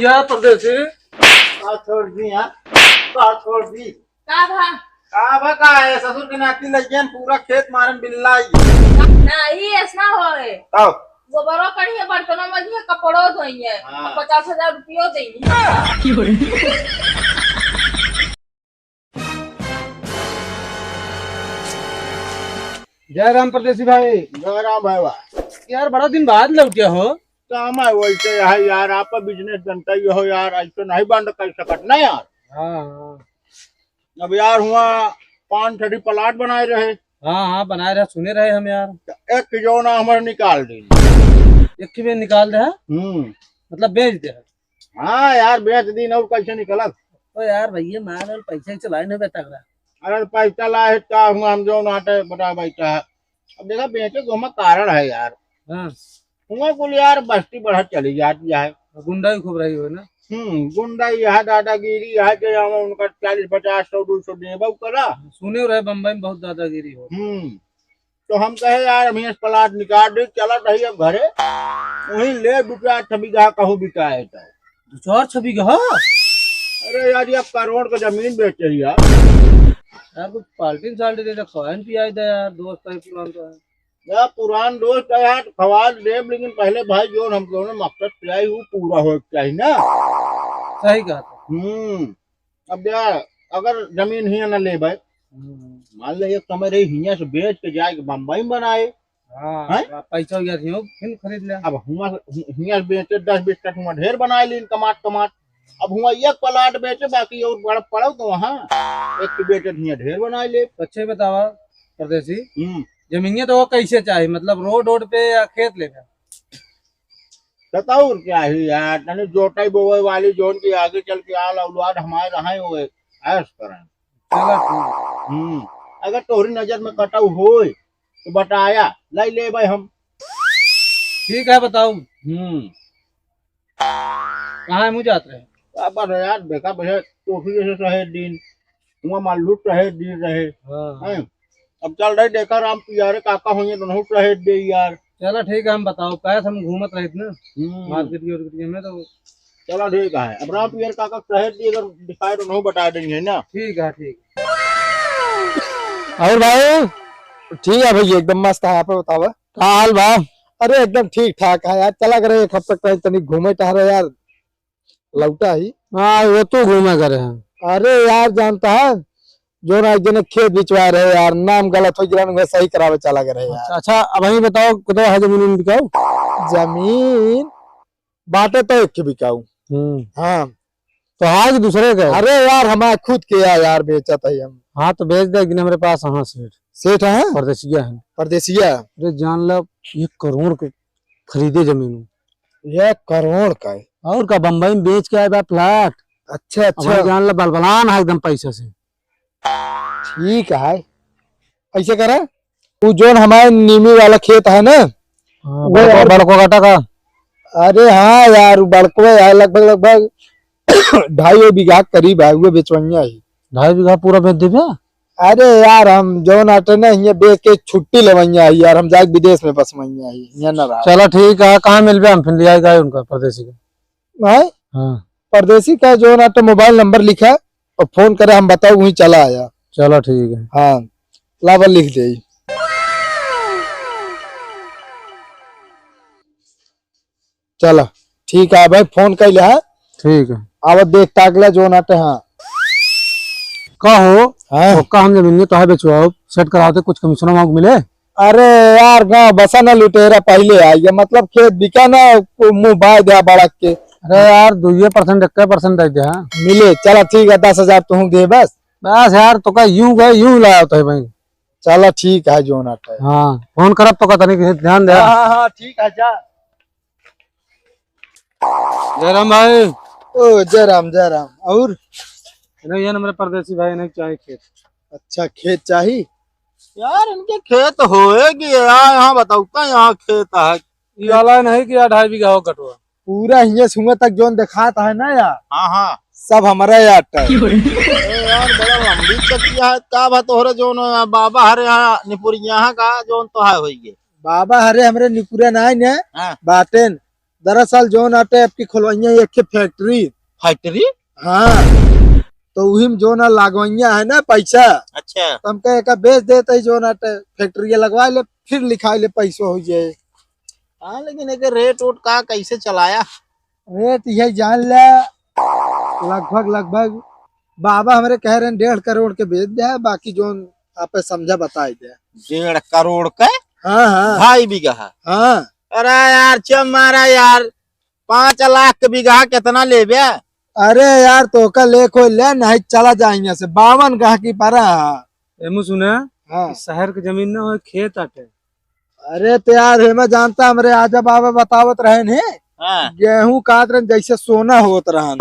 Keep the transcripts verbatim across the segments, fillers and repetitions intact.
यार परदेसी। का छोड़ दी यार, का छोड़ दी? का भा? का भा का है, ससुर के नाती लगियन पूरा खेत मारन बिल्ला ही। नहीं, ऐसा होए। का? गोबरो कढ़िए, बर्तनों मजिए, कपड़ों धोइए, हाँ। पचास हजार रुपयो देइए। जय राम परदेसी भाई। जय राम भाई बा। यार बड़ा दिन बाद लौटिया हो। काम है वैसे है यार, आपका बिजनेस जनता ही हो यार, ऐसे नहीं बंद कर सकत ना यार। हाँ, हाँ। अब यार हुआ पाँच छठी प्लाट बनाए रहे। हाँ, हाँ, बनाए रहे, सुने रहे हम यार। तो एक की जो ना हमारे निकाल दी। एक की भी निकाल दे, हाँ? हम्म। मतलब बेच दे। हाँ यार, बेच दीन और कैसे निकलत? तो यार भैया, माल और पैसा ही चलाए ना बेटा करा। अरे पैसा लाए का हुआ, हम जो नाटे बता बैठा है। अब देखा, बेचे को हमारा कारण है यार। हाँ। हुआ कुल यार बस्ती बढ़त चली जाती है। गुंडा ही खूब रही हो ना? हम्म, गुंडा ही है, दादागिरी है, जो हम उनका चालीस, पचास, सौ, दो सौ देबो करा। सुने रहे बम्बई में बहुत दादागिरी हो। हम्म, तो हम कहे यार हम यहाँ से प्लाट निकाल दे, चला रही अब घरे, वहीं ले दो चार छह बीघा कहूँ बिकाए तो। दो चार छह बीघा? अरे यार, ये करोड़ का जमीन बेचे ही यार। यार कुछ पार्टी साल्टी दे दे, खाए पियाई दे यार, दोस्त है पुरान तो है। यार पुरान दोस्त है यार, खवा देब, लेकिन पहले भाई जो हम दोनों मकसद से आई वो पूरा हो चाहिए ना। सही कहा था। हम्म, अब यार अगर जमीन हियाँ ना लेबे, हम्म। मान ले एक समय रही हियाँ से बेच के जाए के बम्बई में बनाए। हाँ, हैं? पैसा हो गया था, फिर खरीद ले। अब हुआ हु-, हियाँ बेचे दस बीस कट्ठा हुआ ढेर बनाए लीन कमात कमात। अब हुआ एक प्लाट बेचे, बाकी और बड़ा पड़ो तो वहाँ एक तो बेचे हियाँ ढेर बनाए ले। तो अच्छे बतावा परदेसी, हम्म। जमीनिया तो वो कैसे चाहे, मतलब रोड, रोड पे या खेत लेबे? बताओ और क्या है यार, तनी जोताई बोवे वाली जोन के आगे चल के आल औलाद हमारे रहे हुए ऐश करें। चला ठीक। हम्म, अगर तोहरी नजर में कटाऊ होए तो बताया, लाई ले भाई हम। ठीक है, बताओ। हम्म। कहाँ है मुँह जात रहे? अब यार देखा भैया, तोहरी जैसे रहे दिन, हुआ मालूट रहे दिन रहे। हाँ। हैं? अब चल रहे देखा राम पियारे काका होइए दोनों रहे दे यार। चला ठीक है, हम बताओ, कैसे हम घूमत रहित ना हम्म। मार्केट के उर्केट में तो। चला ठीक है, अब राम पियारे काका रहे दे अगर दिखाए तो नहीं बता देंगे ना। ठीक है, ठीक। और भाई? ठीक है भैया, एकदम मस्त है, आप बतावा। का हाल बा? अरे एकदम ठीक ठाक है यार, चला करे एक हफ्ता कहीं तनी घूमे टहरे यार। लौटा ही। हाँ, वो तो घूमे करे हैं। अरे यार, जानता है, जो ना एक जने खेत बिचवा रहे यार, नाम गलत हो गिरा, उन्हें सही करावे चला गए रहे यार। अच्छा, अच्छा, अब वही बताओ, कितना है जमीन उन बिकाऊ? जमीन बाटे तो एक के बिकाऊ। हम्म। हाँ। तो आज दूसरे का है? अरे यार, हमारे खुद के यार, यार बेचत है हम। हाँ, तो बेच दे, एक दिन हमारे पास, हाँ, सेठ। सेठ है? परदेसिया है। परदेसिया? अरे जान लो, एक करोड़ के खरीदे जमीन। एक करोड़ का है? और का, बम्बई में बेच के आए बा प्लाट। अच्छा, अच्छा। हमारे जान ला बलबलान है एकदम पैसा से। ठीक है, ऐसे करा, वो जोन हमारे नीमी वाला खेत है ना, हाँ, वो बड़को, यार बड़को काटा का। अरे हाँ यार, वो बड़को है लगभग, लगभग ढाई बीघा करीब है, वो बेचवैया ही। ढाई बीघा पूरा बेच देबे? अरे यार, हम जौन आटे ना, हियाँ बेच के छुट्टी लेवैया ही यार, हम जाके विदेश में बसवैया ही, हियाँ ना रहा। चला ठीक है, कहाँ मिलबे हम फिर ले आएगा उनका परदेसी का? हैं? हाँ। परदेसी का जौन आटे मोबाइल नंबर लिखा और फोन करे, हम बताओ वहीं चला आया। चला ठीक है। हाँ, लावा लिख दे। चला, ठीक है भाई, फोन कर ले, हाँ? ठीक है। अब देख ताकला जो नाटे, हाँ। का हो? हाँ। ओका हम जमीन में तोहे बेचवाओ, सेट कराते कुछ कमीशन वहाँ मिले? अरे यार, गाँव बसा ना लुटेरा पहले आ गया, मतलब खेत बिका ना, को मुँह बाय दे बड़क के। अरे यार, दुइये परसेंट, इक्के परसेंट दे दे, हाँ। मिले, चला ठीक है, दस हजार तू दे बस। बस यार, तो का यूं गए, यूं लाया तो है भाई। चला ठीक है, जो नाटे। हाँ, फोन करब तो का तनी ध्यान दे। हाँ, हाँ, हाँ, ठीक है, जा। जयराम भाई। ओ, जयराम, जयराम। और? अरे, ये ना मेरे परदेसी भाई, नहीं चाहिए खेत। अच्छा, खेत चाहिए? यार, इनके खेत होए कि यार, यहाँ बताओ, का यहाँ खेत है? ये वाला नहीं कि यार, ढाई बीघा हो कटवा। पूरा हिये सुंगा तक जोन देखात है ना यार, हाँ, हाँ। सब हमारा यार है। अरे यार, बड़ा लंबी चकिया है, का बा तोहरे जोन बाबा हरे यहाँ निपुरिया का जोन तो है होइए। बाबा हरे हमरे निपुरा ना है ने, हाँ। बाटेन। दरअसल जौन आटे आपकी खुलवइया एक ठे फैक्ट्री। फैक्ट्री? हाँ, तो उही में जौन आ लागवइया है ना पैसा, अच्छा। तो हमका एका बेच देते ही जौन आटे फैक्ट्री लगवा ले, फिर लिखाई ले पैसा हो जाए। हाँ, लेकिन एक रेट वोट का कैसे चलाया? रेट यही जान ले, लगभग, लगभग बाबा हमरे कह रहे हैं डेढ़ करोड़ के बेच दे, बाकी जौन आपे समझा बताई दे। डेढ़ करोड़ के? हाँ, हाँ। ढाई बीघा? हाँ। अरे यार, चम मारा यार, पाँच लाख के बीघा कितना लेबे? अरे यार, तोका ले कोई ले नहीं, चला जाए यहाँ से, बावन गाह की परा। एमू सुना, हाँ। ई शहर के जमीन ना हो, खेत आटे। अरे तो यार, हेमे जानता हमरे आजा बाबा बतावत रहन है, हाँ। गेहूं काट रहन जैसे सोना होत रहन।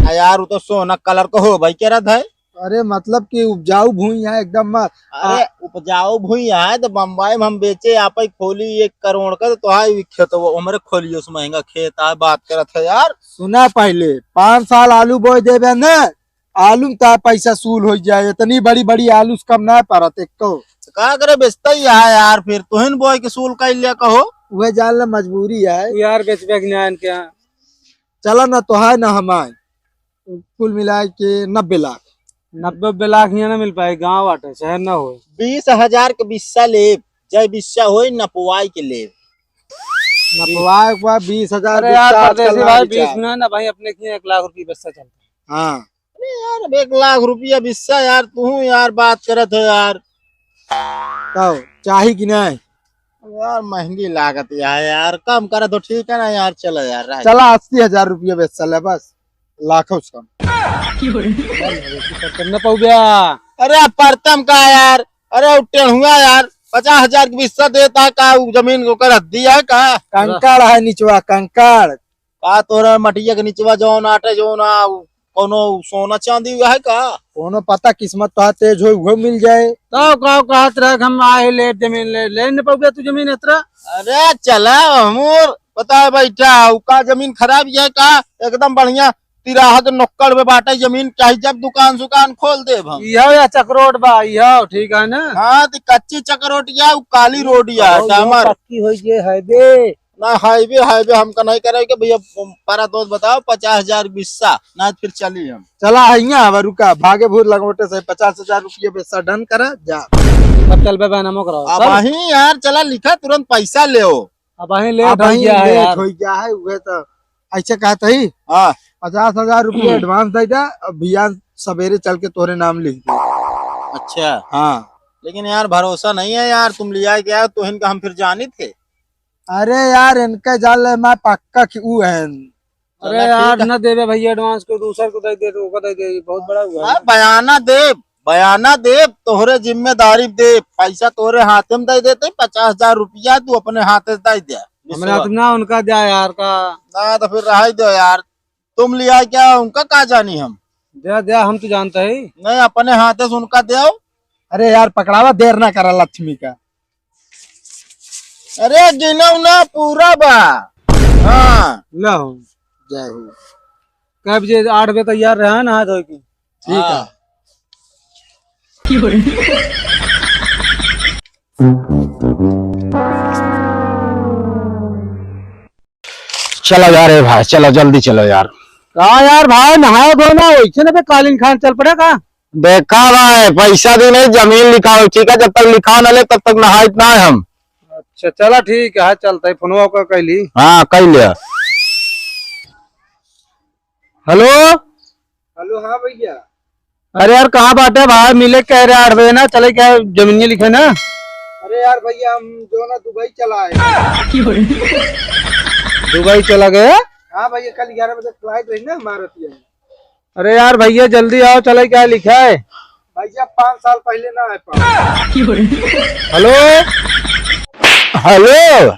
आ यार, वो तो सोना कलर का हो भाई, कह रहा था। अरे मतलब कि उपजाऊ भूमि है एकदम मस्त। अरे आ- उपजाऊ भूमि है तो बम्बई में हम बेचे, आप ही खोली एक करोड़ का, तो तोहार भी खेत वो हमरे खोलियो से महंगा खेत है, बात करत है यार। सुना पहले, पाँच साल आलू बोए देबे न, आलू में तार पैसा सूल हो जाए, इतनी बड़ी बड़ी आलू से कम ना परत एको। तो का करे, बेचता ही है यार, फिर तुहिन बोए के सूल कर लिया कहो। वह जान ले मजबूरी है। तू यार बेचबे कि ना इनके यहाँ? चला ना तो है ना हम आए, कुल मिला के नब्बे लाख। नब्बे लाख यहाँ ना मिल पाए, गाँव आटे, शहर ना होए। बीस हजार के बिस्सा लेब, जय बिस्सा होए, नपवाई के लेब। नपवाए के बाद बीस हजार अरे यार, बिस्सा आजकल परदेसी ना भाई, बिचार। बीस में ना भाई, अपने के एक लाख रुपये बिस्सा चलता है। हाँ। अरे यार, अब एक लाख रुपया बिस्सा यार, तू यार बात करत हो यार। तो चाही कि नहीं? यार, महंगी लागत यार, यार, कम करत हो, ठीक है ना यार, चलो यार, रह चला, अस्सी हजार रुपया बिस्सा ले बस, लाखों से कम। कर न पाऊ बे। अरे, अब परतम का यार, अरे, उ टेढ़ुआ यार, पचास हजार के बिस्सा देता का, उ जमीन को कर दिया है का? कंकड़ है निचवा, कंकड़। का तोरा मटिया के निचवा जौन आटे, जौन आ, कौनो सोना चांदी हुआ है का? कौनो पता, किस्मत तो तेज हो, वो मिल जाए। तो का कहत रहे कि हम आए ले जमीन ले, ले न पाऊ बे तू जमीन इतरा? अरे चला, हमूर पता है बैठा, उ का जमीन खराब है का? एकदम बढ़िया तिराहा के नुक्कड़ में बाटे जमीन, चाहे जब दुकान सुकान खोल देब हम। इहो या चकरोट बा, इहो ठीक है ना? हाँ, तो कच्ची चकरोट या, उ काली रोड या, और वो डामर। पक्की हो गई है बे। ना, हाईवे, हाईवे हमका नहीं करे के भैया, पारा दोस्त बताओ, पचास हजार बिस्सा, ना फिर चली हम। चला, हियाँ हवा रुका, भागे भूत लंगोटे से पचास हजार रुपये बिस्सा done करा, जा। तब चल बे, बहनमो कराओ, अब चल। वहीं यार, चला लिखा, तुरंत पैसा ले। अब वहीं लेट अब हो वहीं गया है लेट यार। हो गया है, उहे तो ऐसे कहत ही। हाँ। पचास हजार रुपये advance दे दे, अब भैया सवेरे चल के तोरे नाम लिख दे। अच्छा। हाँ। लेकिन यार, भरोसा नहीं है यार, तुम लिया के आए, तो इनका हम फिर जानित है। अरे यार, इनके जान ले, मैं पक्का कि ऊ है। अरे चला, यार, ठीक है। न देवे भैया advance, को दूसर को दे दे, तो ओका दे दे, बहुत बड़ा हुआ है। हाँ, बयाना देब, बयाना देब, तोहरे जिम्मेदारी देब, पैसा तोहरे हाथे में दे देते, पचास हजार रुपया तू अपने हाथे से दे दे। हमरे हाथ में ना, उनका दे यार का। ना, तो फिर रह दो यार, तुम लिया क्या, उनका का जानी हम। दे, दे, हम तो जानते ही। नहीं, अपने हाथे से उनका दे। अरे यार, पकड़ावा, देर ना करा लक्ष्मी का। अरे गिनौ ना, पूरा बा। हाँ। लो। जय हो। कै बजे? आठ बजे तैयार रहा, नहा धो के। ठीक है। हाँ। चलो यार, ए भाई, चलो, जल्दी चलो यार। का यार भाई, नहाए धोना, वैसे ना बे, कालीन खान चल पड़े का? देखा भाई, पैसा दी नहीं, जमीन लिखाओ, ठीक है, जब तक लिखा ना ले, तब तक नहाइत ना हम। अच्छा, चला ठीक है, चलता है, फोनवा का कैली। हाँ, कैल लिया। हेलो। हेलो, हाँ भैया। अरे यार, कहाँ बाटे भाई? मिले कह रहे आठ बजे ना, चले क्या जमीनिया लिखे ना? अरे यार भैया, हम जो ना दुबई चला आए। दुबई चला गए? हाँ भैया, कल ग्यारह बजे flight रही ना हमारा रतिया में। अरे यार भैया, जल्दी आओ, चले क्या लिखा है? भैया, पाँच साल पहले ना आए पाओ। हेलो, हेलो,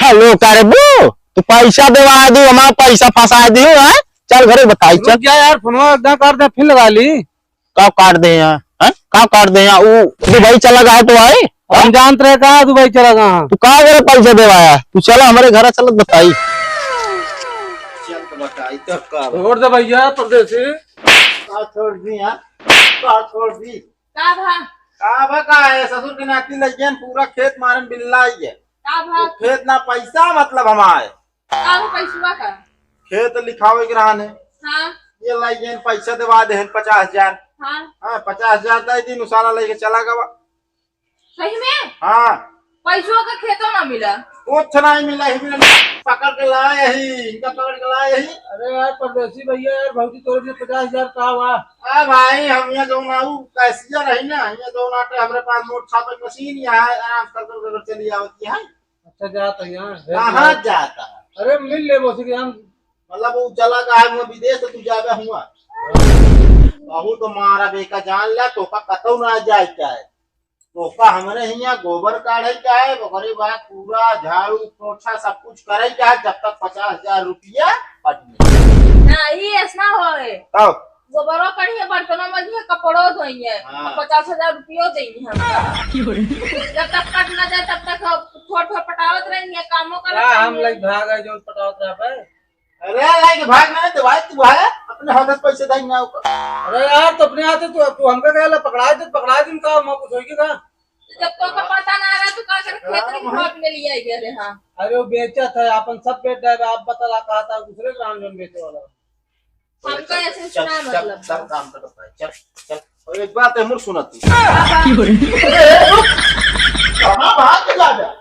हेलो, का रे बू? तू पैसा देवा दू, हमारा पैसा फंसा दू, हैं? चल घरे बताई, चल। रुक जा यार, फोनवा एकदम काट दे, फिर लगा ली। का काट दे यहाँ, हैं? का काट दे यहाँ? ऊ दुबई चला गया तो आई? हम जानत रहे कहाँ दुबई चला गया। तू का करे पैसा देवाया? तू चला हमारे घर, चल बताई। चल तो बताई तो का। छोड़ दे भैया परदेसी। का छोड़ दी यार? का छोड़ दी? का भा? का भा का है? ससुर के नाती लइयन पूरा खेत मारन बिल्ला आई है। का भा? तो खेत ना पैसा मतलब हमारे। का हो पैसवा का? खेत लिखावे के रहन है। हाँ। ये लाई गए पैसा देवा दे हैं पचास हजार। हाँ। हाँ, पचास हजार दे दी, साला लेके चला गवा। सही में? हाँ। पैसवा का खेतो ना मिला? कुछ नहीं मिला, ही मिला, पकड़ के लाए ही, इनका पकड़ के लाए ही। अरे यार परदेसी भैया, यार भौजी तोरे लिए पचास हजार का हुआ। आ भाई, हम यहाँ जो ना ऊ कैशियर रही ना, यहाँ जो ना हमरे पास नोट छापे मशीन यहाँ है, आराम कर कर कर चली आवती है। अच्छा, जात है यहाँ। कहाँ जाता है? अरे, मिल ले, बोसी के हम। मतलब, वो चला गया है, वो विदेश, तो तू जाबे हुआ। बहुत मारा बेका, जान ले, तोका कतौ ना जाए के है। तोका हमरे हियाँ गोबर काढ़े के है, ओकरे बाद पूरा झाड़ू, पोछा, सब कुछ करे के है, जब तक पचास हजार रुपया पट नहीं। ना, ई ऐसना होए। तब? गोबरो कढ़िए, बर्तनो मजिए, कपड़ो धोइए, हाँ। और पचास हजार रुपयो देइए हमका। जब तक कट ना जाए, तब तक हम थोड़ थोड़ पटावत रहिए, कामो करत का हम रहिए। लग भाग है, जौन पटावत रहा पे? अरे, लाइक भाग ना, तो भाई, तू है, अपने हाथ से पैसे देंगे ना ऊपर। अरे यार, तो अपने हाथ से तू, तू हमका कहला, पकड़ा दे, पकड़ा दिन का, मैं कुछ होई का? जब तोका पता ना रहा, तो का कर खेत की हाँ, भाग में लिया गया रे, हाँ। अरे, वो बेचा था, अपन सब बेच डाला, आप बता रहा, कहा था, दूसरे ग्राम जौन बेचे वाला। हमका ऐसे चल, सुना चल, मतलब चल, बा। काम कर भाई, चल, चल। और एक बात है, मुड़ सुना तू। बाबा। अरे, रुक। कहाँ भाग के जा रहा?